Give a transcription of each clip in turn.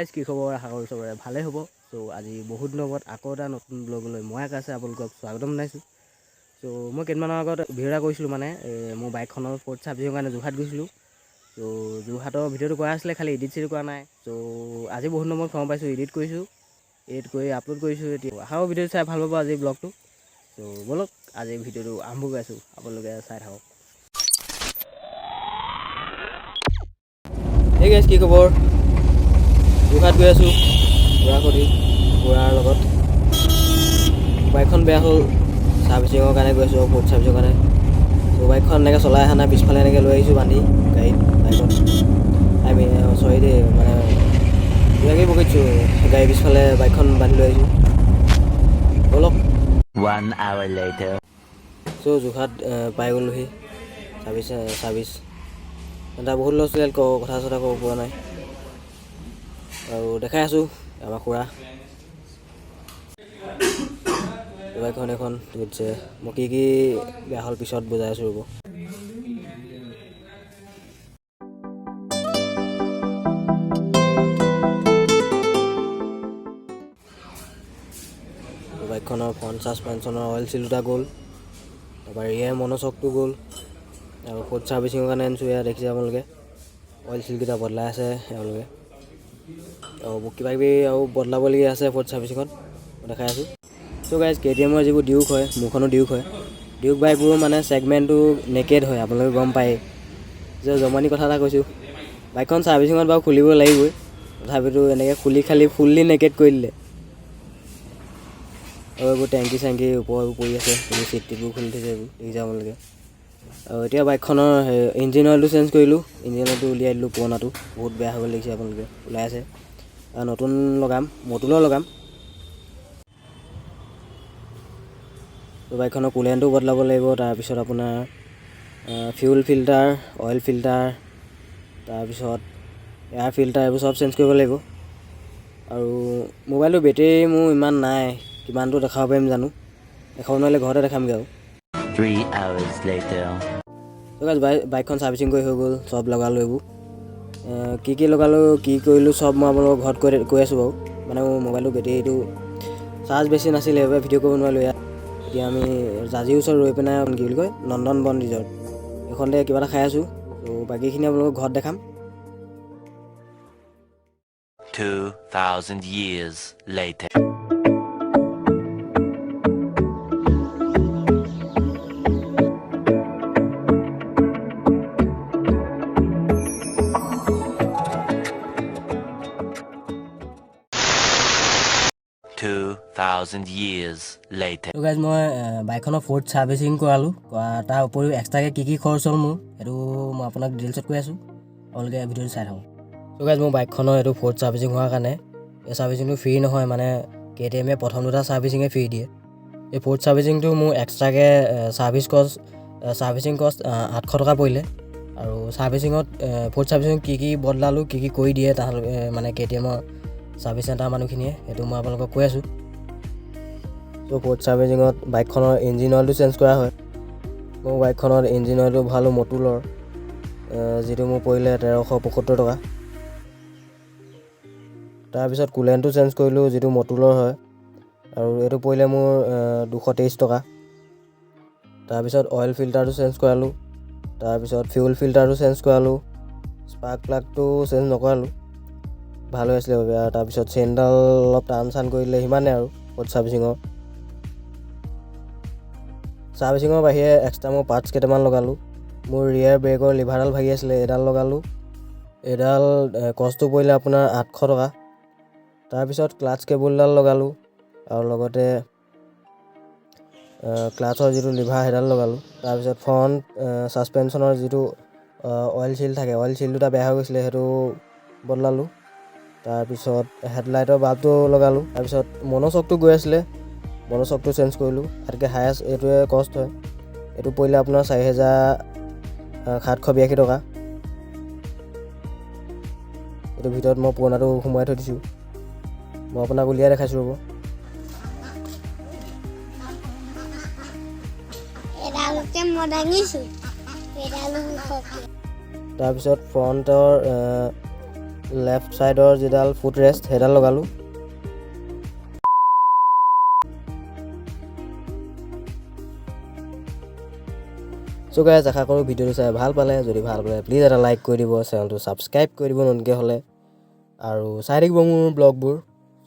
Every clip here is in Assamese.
গাইজ, কি খবৰ? আশা কৰোঁ চবৰে ভালেই হ'ব। চ' আজি বহুত দিনৰ মূৰত আকৌ এটা নতুন ব্লগলৈ মই আকাশে আপোনালোকক স্বাগতম জনাইছোঁ। চ' মই কেইদিনমানৰ আগত ভিডিঅ' এটা কৰিছিলোঁ, মানে মোৰ বাইকখনৰ ফ'ৰ্থ চাৰ্ভিচিঙৰ কাৰণে যোৰহাট গৈছিলোঁ। চ' যোৰহাটৰ ভিডিঅ'টো কৰা আছিলে, খালি এডিট চিডিট কৰা নাই। চ' আজি বহুত দিনৰ মূৰত সময় পাইছোঁ, এডিট কৰিছোঁ, এডিট কৰি আপলোড কৰিছোঁ। এতিয়া আশা কৰোঁ ভিডিঅ'টো চাই ভাল পাব আজি ব্লগটো। চ' ব'লক, আজি ভিডিঅ'টো আৰম্ভ কৰি আছোঁ, আপোনালোকে চাই থাকক। এই গাইজ, কি খবৰ? যোৰহাট গৈ আছোঁ খুৰা সতি, খুৰাৰ লগত। বাইকখন বেয়া হ'ল, ছাৰ্ভিচিঙৰ কাৰণে গৈ আছোঁ, ফ'ৰ্থ ছাৰ্ভিচৰ কাৰণে। ত' বাইকখন এনেকৈ চলাই অহা নাই, পিছফালে এনেকৈ লৈ আহিছোঁ বান্ধি গাড়ীত, বাইকত, I mean চৰি দেই, মানে কিবা কিবি বকিছোঁ, গাড়ী পিছফালে বাইকখন বান্ধি লৈ আহিছোঁ। ব'লক। One hour later. চ' যোৰহাট পাই গ'লোহি। ছাৰ্ভিচ ছাৰ্ভিচ এটা বহুত ল'ৰা ছোৱালী, কথা চথা ক'ব পৰা নাই। আৰু দেখাই আছোঁ আমাৰ খুৰা বাইকখন এখন ধুইছে। মই কি কি বেয়া হ'ল পিছত বুজাই আছোঁ, ৰ'ব। বাইকখনৰ ফ্ৰণ্ট ছাছপেনশ্যনৰ অইল চিল দুটা গ'ল, তাৰপৰা ৰিয়েৰ মন'চকটো গ'ল আৰু ফ'ৰ্থ ছাৰ্ভিচিঙৰ কাৰণে আনিছোঁ। এয়া দেখিছে আপোনালোকে, অইল চিলকেইটা বদলাই আছে এওঁলোকে। আৰু কিবা কিবি আৰু বদলাবলগীয়া আছে ফ'ৰ্থ ছাৰ্ভিচিঙত, মই দেখাই আছোঁ। চ' গাইজ, কেটিএমৰ যিবোৰ ডিউক হয়, মোৰখনো ডিউক হয়, ডিউক বাইকবোৰ মানে ছেগমেণ্টটো নেকেড হয়, আপোনালোকে গম পায়েই যে জমনি কথা এটা কৈছোঁ। বাইকখন ছাৰ্ভিচিঙত বাৰু খুলিব লাগিবই, তথাপিতো এনেকৈ খুলি খালি ফুল্লি নেকেড কৰি দিলে। আৰু এইবোৰ টেংকি চেংকি ওপৰ এইবোৰ পৰি আছে, এইবোৰ চিট টিটবোৰ খুলি থৈছে, এইবোৰ দেখিছে আপোনালোকে। আৰু এতিয়া বাইকখনৰ ইঞ্জিন অইলটো চেঞ্জ কৰিলোঁ, ইঞ্জিন অইলটো উলিয়াই দিলোঁ, পুৰণাটো বহুত বেয়া হৈ গ'ল, দেখিছে আপোনালোকে ওলাই আছে। আৰু নতুন লগাম, মটুলৰ লগাম। বাইকখনৰ কুলেণ্টো বদলাব লাগিব, তাৰপিছত আপোনাৰ ফিউল ফিল্টাৰ, অইল ফিল্টাৰ, তাৰপিছত এয়াৰ ফিল্টাৰ, এইবোৰ চব চেঞ্জ কৰিব লাগিব। আৰু মোবাইলটোৰ বেটেৰী মোৰ ইমান নাই, কিমানটো দেখাব পাৰিম জানো, দেখাব নোৱাৰিলে ঘৰতে দেখামগৈ আৰু। 3 hours later. বাইকখন ছাৰ্ভিচিং কৰি হৈ গ'ল, চব লগালোঁ, এইবোৰ কি কি লগালোঁ, কি কৰিলোঁ, চব মই আপোনালোকৰ ঘৰত কৈ কৈ আছোঁ বাৰু। মানে মোৰ মোবাইলটোৰ বেটেৰীটো চাৰ্জ বেছি নাছিলে, সেইবাবে ভিডিঅ' কৰিব নোৱাৰিলোঁ। ইয়াত এতিয়া আমি জাজিৰ ওচৰত ৰৈ পেলাই, কি বুলি কয়, নন্দন বন ৰিজৰ্ট এইখনতে কিবা এটা খাই আছোঁ। ত' বাকীখিনি আপোনালোকক ঘৰত দেখাম। 2,000 years later. 2,000 years later. ত' গাইজ, মই বাইকখনৰ ফ'ৰ্থ ছাৰ্ভিচিং কৰালোঁ, কৰা তাৰ উপৰিও এক্সট্ৰাকৈ কি কি খৰচ হ'ল মোৰ, সেইটো মই আপোনাক ডিটেইলছত কৈ আছোঁ, আপোনালোকে ভিডিঅ'টো চাই থাকক। ত' গাইজ, মোৰ বাইকখনৰ এইটো ফ'ৰ্থ ছাৰ্ভিচিং হোৱাৰ কাৰণে, এই ছাৰ্ভিচিংটো ফ্ৰী নহয়, মানে কেটিএমে প্ৰথম দুটা ছাৰ্ভিচিঙে ফ্ৰী দিয়ে। এই ফ'ৰ্থ ছাৰ্ভিচিংটো মোৰ এক্সট্ৰাকৈ ছাৰ্ভিচিং কষ্ট 800 টকা পৰিলে। আৰু ছাৰ্ভিচিঙত, ফ'ৰ্থ ছাৰ্ভিচিঙত কি কি বদলালোঁ, কি কি কৰি দিয়ে তাহাঁলোকে, মানে কেটিএমৰ ছাৰ্ভিচ চেণ্টাৰ মানুহখিনিয়ে, সেইটো মই আপোনালোকক কৈ আছোঁ। ত' ফ'ৰ্থ ছাৰ্ভিচিঙত বাইকখনৰ ইঞ্জিন অইলটো চেঞ্জ কৰা হয়। মোৰ বাইকখনত ইঞ্জিন অইলটো ভৰালোঁ মটুলৰ, যিটো মোৰ পৰিলে 1375 টকা। তাৰপিছত কুলেণ্টটো চেঞ্জ কৰিলোঁ, যিটো মটুলৰ হয়, আৰু এইটো পৰিলে মোৰ 223 টকা। তাৰপিছত অইল ফিল্টাৰটো চেঞ্জ কৰালোঁ, তাৰপিছত ফিউল ফিল্টাৰটো চেঞ্জ কৰালোঁ, স্পাৰ্ক প্লাগটো চেঞ্জ নকৰালোঁ, ভাল হৈ আছিলে বাবে। আৰু তাৰপিছত চেইনডাল অলপ টান চান কৰি দিলে, সিমানেই। আৰু ফ'ৰ্থ ছাৰ্ভিচিঙৰ বাহিৰে এক্সট্ৰা মই পাৰ্টছ কেইটামান লগালোঁ। মোৰ ৰিয়েৰ ব্ৰেকৰ লিভাৰডাল ভাগি আছিলে, এইডাল লগালোঁ, এইডাল কষ্টটো পৰিলে আপোনাৰ 800 টকা। তাৰপিছত ক্লাচ কেবুলডাল লগালোঁ আৰু লগতে ক্লাচৰ যিটো লিভাৰ সেইডাল লগালোঁ। তাৰপিছত ফ্ৰণ্ট ছাছপেনশ্যনৰ যিটো অইল চিল থাকে, অইল চিল দুটা বেয়া হৈ গৈছিলে, সেইটো বদলালোঁ। তাৰপিছত হেডলাইটৰ বাল্বটো লগালোঁ। তাৰপিছত মন'চকটো গৈ আছিলে, মন'চকটো চেঞ্জ কৰিলোঁ। আটাইতকৈ হায়েষ্ট এইটোৱে কষ্ট হয়, এইটো পৰিলে আপোনাৰ 4782 টকা। এইটোৰ ভিতৰত মই পুৰণাটো সোমোৱাই থৈ দিছোঁ, মই আপোনাক উলিয়াই দেখাইছোঁ, ৰ'ব। এডালকে মই দাঙিছোঁ, এডালো ওখকে। তাৰপিছত ফ্ৰণ্টৰ লেফ্ট ছাইডৰ যিডাল ফুট ৰেষ্ট, সেইডাল লগালোঁ। চ' গাইজ, আশা কৰোঁ ভিডিঅ'টো চাই ভাল পালে। যদি ভাল পালে, প্লিজ এটা লাইক কৰি দিব, চেনেলটো ছাবস্ক্ৰাইব কৰি দিব নতুনকৈ হ'লে আৰু চাই থাকিব মোৰ ব্লগবোৰ।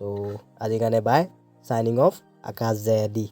চ' আজিৰ কাৰণে bye, signing off, Akash J D.